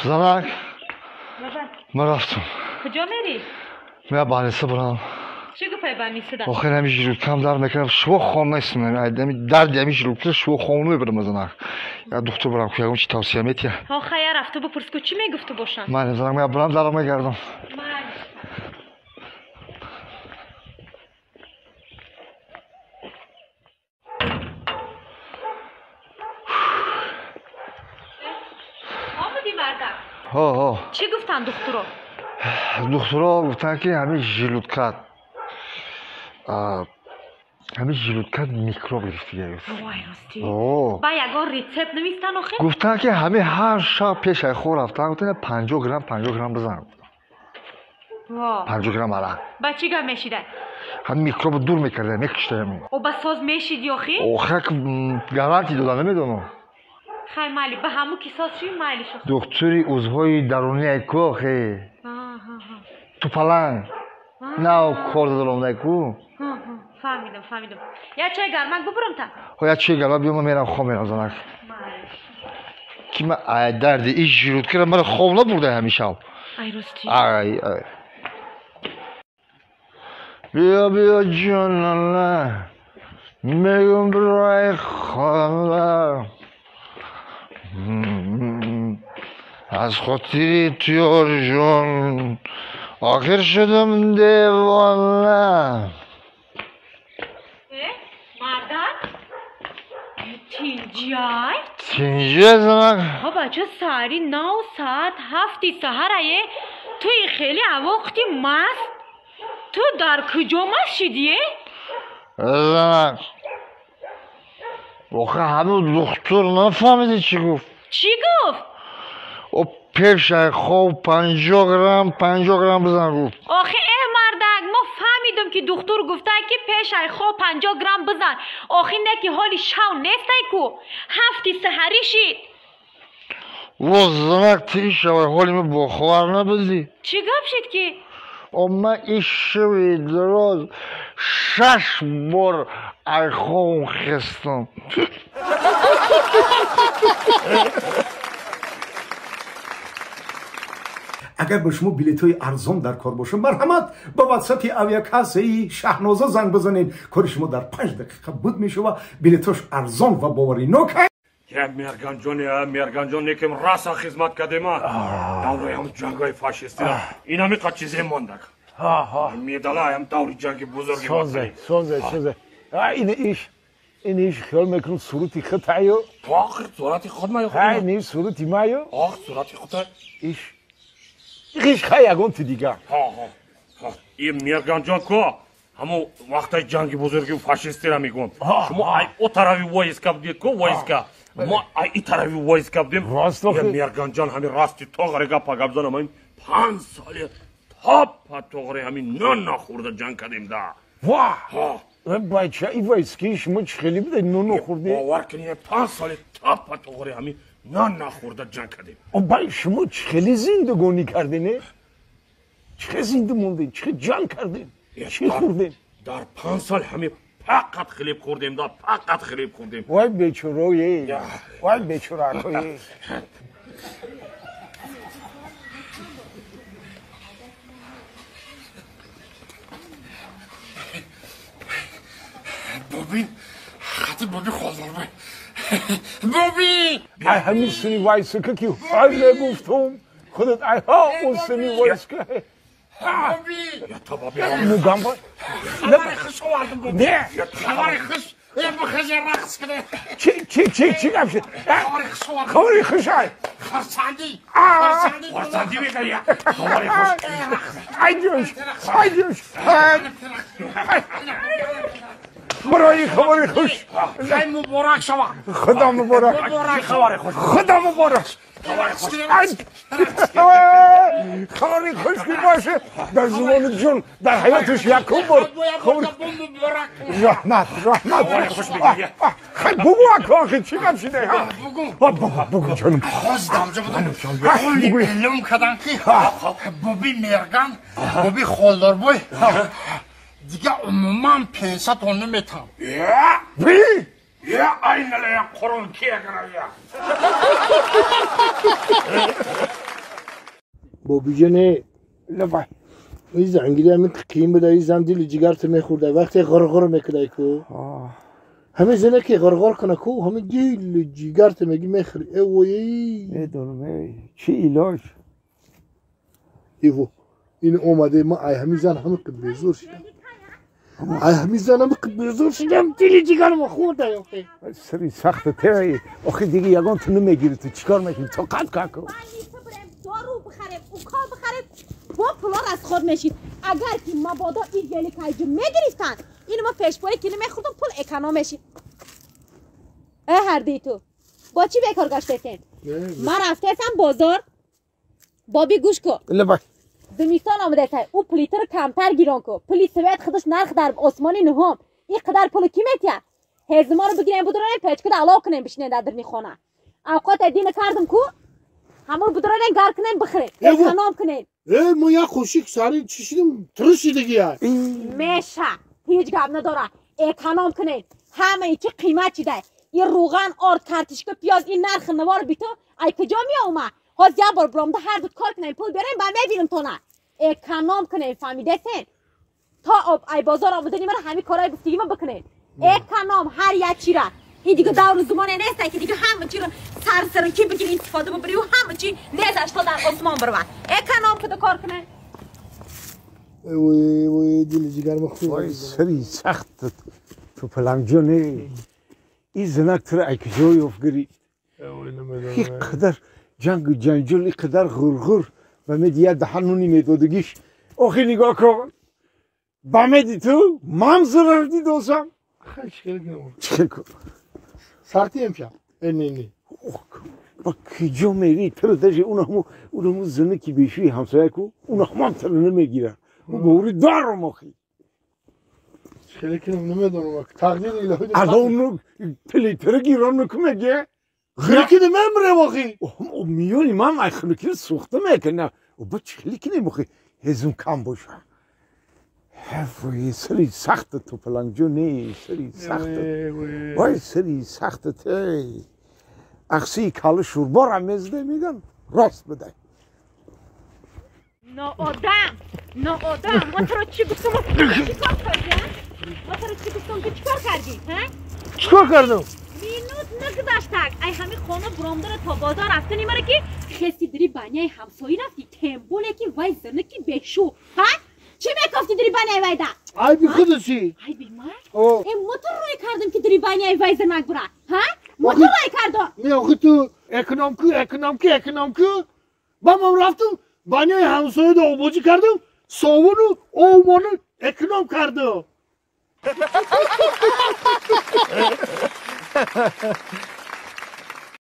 Занак, ман рафтам. Куҷо мерӣ? Ман больница бурам. Чӣ гуфтай больница да? Охир ҳами желудкам дард мекунад, шуво хом нестам. Дарди ҳами желудка шуво хом намебарам занак. Я духтур бурам, ку ягон чи тавсия метия. Ҳо, хая рафту бипурс, ку чӣ мегуфту бошам? Майли занак, ман бурам даром мегардам. Майли. Ҳо, ҳо. Чӣ гуфтанд духтуро? Духтуро гуфтанд, ки ҳамин желудкат микроб гирифтига. Вой, ростӣ? Ба ягон рецепт навистанд охир? Гуфтанд, ки ҳамин ҳар шаб пеш ай хоб рафтан, гуфтанд 50 грамм, 50 грамм бизан. 50 грамм арақ. Ба чӣ гап мешида? Ҳамин микробро дур мекарда, мекушта ҳамин. О, ба соз мешиди охир? Охир гарантия дода, намедонам. Хай майли, ба ҳаму ки соз шуи майли шо. Духтури узвҳои дарунии ку охи. Тупаланг. Нав кор задаломдай ку. Фаҳмидам, фаҳмидам. Я чой гармак бубурам та? Ҳо, я чой гармак биё, ман мерам хоб мерам занак. Ки ман ай дарди ин желудкара мара хоб набурда ҳамин шаб. Ай ростӣ? Ай, ай. Биё, биё ҷонона, мегум барои хона. Аз хотири туёр ҷон охир шудам девона. Мардак, тинҷай? Тинҷай занак. Ҳо бача, саҳари нав соат 7 саҳарае, туи хеле авоқти маст. Ту дар куҷо маст шидие? Занак, охир ҳамин духтур нафаҳмиди чӣ гуфт? Чӣ гуфт? О, пеш ай хоб 50 грамм, 50 грамм бизан гуфт. Охи э мардак, мо фаҳмидум, ки духтур гуфта, ки пеш ай хоб 50 грамм бизан. Охи не ки ҳоли шав нестай ку. 7 саҳарӣ шид. Во занак, ти ин шавай ҳоли ма бохабар набудӣ. Чӣ гап шид ки? О, ман ин шави дароз 6 бор ай хоб хестам. Агар ба шумо билетҳои арзон дар кор бошад, марҳамат, ба ватсапи авиакассаи Шаҳноза занг бизанед. Кори шумо дар 5 дақиқа буд мешавад. Билетҳош арзон ва боваринок. Я Мерганҷон, я Мерганҷон, некем раса хизмат кардема. Давраи ҳам ҷангҳои фашистира. Инами қа чизе мондак. Медалаям даври ҷанги бузурги. Созе, созе, созе. Ин иш, ин иш хиёл мекунам сурати худтаю. Охир сурати худ маю. Ҳай, не сурати маю. Ох, сурати худта. Иш. Иш хай ягон ти дигар. Ҳа, ҳа. Ҳа. И Мерганҷон ко? Ҳамо вақтаи ҷанги бузурги фашистира мегӯм. Шумо ай о тарафи войска будед ко, войска. Мо ай и тарафи войска будем. Рост охи. Мерганҷон ҳамин расти тоғаре гапа гап занам, ҳамин 5 соли топа тоғаре ҳамин нон нахӯрда ҷанг кардем да. Ва! Ҳа. Бача, и войски шумо чӣ хеле будед нон нахӯрдед? Бовар кунед, 5 соли топа тоғаре ҳамин нон нахӯрда ҷанг кардем. О, бай, шумо чӣ хеле зиндагонӣ кардед, не? Чӣ хел зинда мондед? Чӣ хел ҷанг кардед? Чӣ хӯрдед? Дар 5 сол ҳамин фақат хлеб хӯрдем да, фақат хлеб хӯрдем. Вай бечорое, вай бечоракое. Бобин, хати Боби холдор Боби! Ай ҳамин суни вайсака ки ҳай мегуфтум, худат ай ҳа он суни вайска. Боби! Я то Боби. Мугам ба? Хабари хуш овардам Боби. Не. Хабари хуш. Э, бихези рақс кунед. Чӣ, чӣ, чӣ, чӣ гап шуд? Хабари хуш овардам. Хабари хуш ай. Хурсандӣ. Хурсандӣ. Хурсандӣ мегӯяд. Хабари хуш. Ай ҷӯш, ай ҷӯш. Барои хабари хуш. Хай муборак шава. Худо муборак. Муборак хабари хуш. Худо муборак. Хабари хуш. Хабари хуш ки боше дар зумони ҷон дар ҳаёташ якум бор. Раҳмат, раҳмат. Хабари хуш мегӯяд. Хай бугу ака, охи чӣ гап шида? Бугу. Бугу, бугу ҷонам. Хоз дамҷа будам. Эълом карданд ки Боби Мерган, Боби Холдорбой дига умуман 500 тон наметам. Би? Я айналая қурун кия гарая. Бобиҷоне лабай ин зангири ҳамин қим буда, ин зан дили ҷигарто мехӯрда, вақте ғурғур мекунай ку, ҳамин зане ки ғурғур куна ку, ҳамин дили ҷигарто меги мехӯри. Э вой, медонам, чӣ илоҷ. Эво ин омаде, ман ай ҳамин зан ҳамин қад безор шидам, ай ҳамин зан ҳамин қад безор шидам, дили ҷигарма хӯрда. Охе сари сахта те, охе диги ягон ту намегири, ту чикор мекунӣ? Тоқат каку дору бихарем, укол бихарем, бо пулор аз худ мешид. Агар ки мабодо ин геликайҷу мегирифтанд, ин ма пешпои кини мехӯрдум, пул эконом мешид. Э ҳардии ту бо чӣ бекор гаштетен? Ман рафтесам бозор. Боби, гӯш кун, зимистон омадесай, ӯ плитаро камтар гирон кун. Пули свет худаш нарх дар осмони нуҳум. Ин қадар пулу кӣ метиҳад? Ҳезуморо бигирем, будуронем, печкада ало кунем, бишинем дар дарни хона. Авқоте дина кардум ку, ҳамон будуронем, гар кунем, бихӯрем, эконом кунем. Э, мо як қошиқ сари чишидим, турушидиги. Меша, ҳеҷ гап надора, эконом кунем. Ҳамаи чи қимат чидай. Ин рӯған, орд, картишка, пиёз, ин нархи навор биту ай куҷо меомад? Ҳоз як бор биромда ҳар ду кор кунем, пул берем, ба мебинем тона. Эконом кунем, фаҳмидесен? То об ай бозор омадани мара ҳамин корҳои гуфтигима бикунем. Эконом ҳар як чира. Ин дига давру зумоне нест, ки дига ҳама чиро сарсаракӣ бигири, истифода бубариву ҳама чи незаш то дар осмон бирава. Эконом куда кор кунем. Вой вой, дили ҷигарма хӯрд. Вой сари сахт ту палангҷоне, ин занак туро ай куҷо ёфт гирифт? Ин қадар ҷангу ҷанҷол, ин қадар ғурғур, ба меди як даҳан нуни медодагиш. Охи нигоҳ кун, ба меди ту ман зарар дидосам. Чӣ кун? Сарти имшаб. Э не не. Ба куҷо мери? Туро даже унаму зане ки бешӯи ҳамсоя ку, унамам туро намегирад. Ӯ бовари дорам охи. Хеле ки намедонам, тақдири илоҳӣ. Алон плитера гирон накунеге? Хеле ки мемрем охи. Миёни ман ай хунукиро сӯхта мекунам. Ба чӣ хеле кинем охи? Ҳезум кам боша. Вой сари сахта ту палангҷоне, сари сахта. Вой сари сахта те. Ақсии кала шӯрборам мезда, меган рост бидай. Ноодам, ноодам, ма туро чӣ гуфтам? Чӣ кор кардӣ? Ма туро чӣ гуфтам, ту чӣ кор кардӣ? Чӣ кор кардам? Минут нагузаштак, ай ҳамин хона буромдара то бозор рафтани мара ки хеси дири баняи ҳамсоӣ рафтӣ, темболе ки вай зана ки бешу. Ҳа? Чӣ мекофти дири баняи вайда? Айби худо чӣ? Айби ман? Э, мо ту рӯй кардам ки дири баняи вай занак бура. Ҳа? Мо ту рӯй кардам. Не, охи ту эконом ку, эконом ку, эконом ку. Ба ман рафтам баняи ҳамсояда обозӣ кардам, совуну овмону эконом кардам.